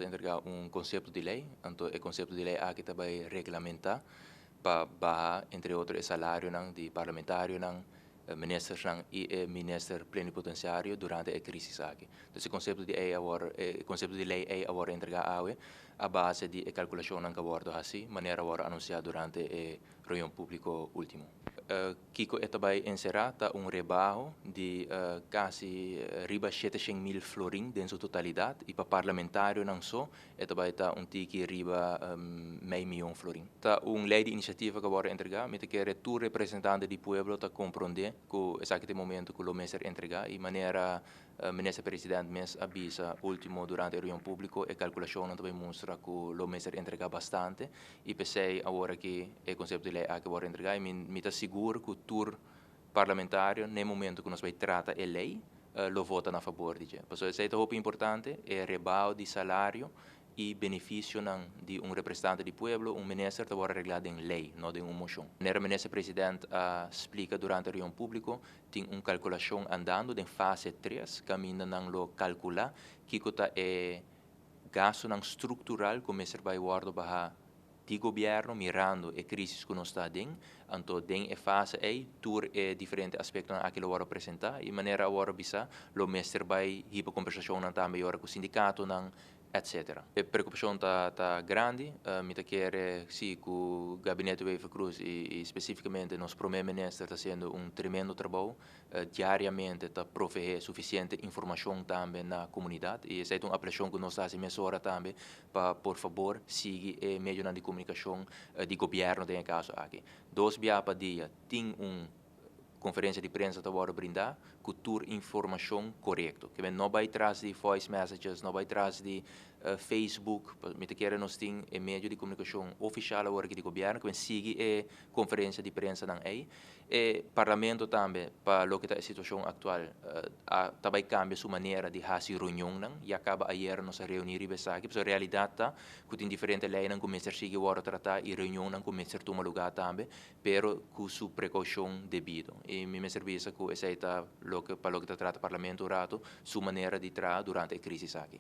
A entregá un konsepto di lei, anto e konsepto di lei aki ta bai reglamentá pa baha, entre otro, e salarionan di parlamentarionan, ministernan i e minister plenipotensiario durante e krísis aki. Anto, e konsepto di lei awor, e konsepto di lei ei a wòrdu entregá awe a base di e kalkulashonnan ku a wòrdu hasí, manera a wòrdu anunsiá durante e reunion públiko último. Kiko e ta bai enserá ta un rebaho di kasi riba 700 mil florin den su totalidat i pa parlamentarionan so e ta bai ta un tiki riba mei mion florin. Ta un lei di inisiativa ku a wòrdu entregá, mi ta kere tur representante di pueblo ta komprondé ku esaki ta e momento ku lo mester entregá i manera minister presidente mes a bisa último durante e reunion públiko, e kalkulashonnan ta bai mustra ku lo mester entregá bastante i p'esei awor aki e konsepto di lei aki a wòrdu entregá i mi ta sigur ku tur parlamentario na momento ku nos bai trata e lei lo vota na fabor di dje. Pasobra esei ta hopi importante, e rebaho di salario i benefisionan di un representante di pueblo, un minister, ta wòrdu reglá den lei, no den un moshon. Manera minister presidente a splika durante e reunion públiko, tin un kalkulashon andando den fase 3, kaminda nan lo kalkulá kiko ta e gastunan struktural ku mester bai wòrdu baha di gobièrnu mirando e krísis ku nos ta aden. Anto den e fase ei tur e diferente aspektonan aki lo wòrdu presentá i manera a wòrdu bisá, lo mester bai hiba kombersashonnan tambe ora ku sindikatonan, etc. E preokupashon ta grandi, mi ta kere si ku gabinete Wever-Croes i spesífikamente nos promé minister ta hasiendo un tremendo trabou, diariamente ta proveé sufisiente informashon tambe na komunidat i esei ta un apelashon ku nos ta hasi mesora tambe pa por fabor sigui e medionan di komunikashon di gobièrnu. Den e kaso aki, 2 bia pa dia tin un konferensia di prensa ta wòrdu brindá ku tur informashon korekto. Ke men no bai tras di voice messages, no bai tras di Facebook, mi ta kere nos tin e medio di komunikashon ofisial awor aki di gobièrnu, ke men sigui e konferensia di prensanan ei. E parlamento tambe, pa loke ta e situashon aktual, ta bai kambia su manera di hasi reunionnan. Ya kaba ayera nos a reuní riba esaki, pasobra realidat ta ku tin diferente leinan ku mester sigui wòrdu tratá i reunionnan ku mester tuma lugá tambe, pero ku su prekoushon debido. I mi mester bisa ku esei ta loke pa loke ta trata parlamento un ratu su manera di traha durante e krísis aki.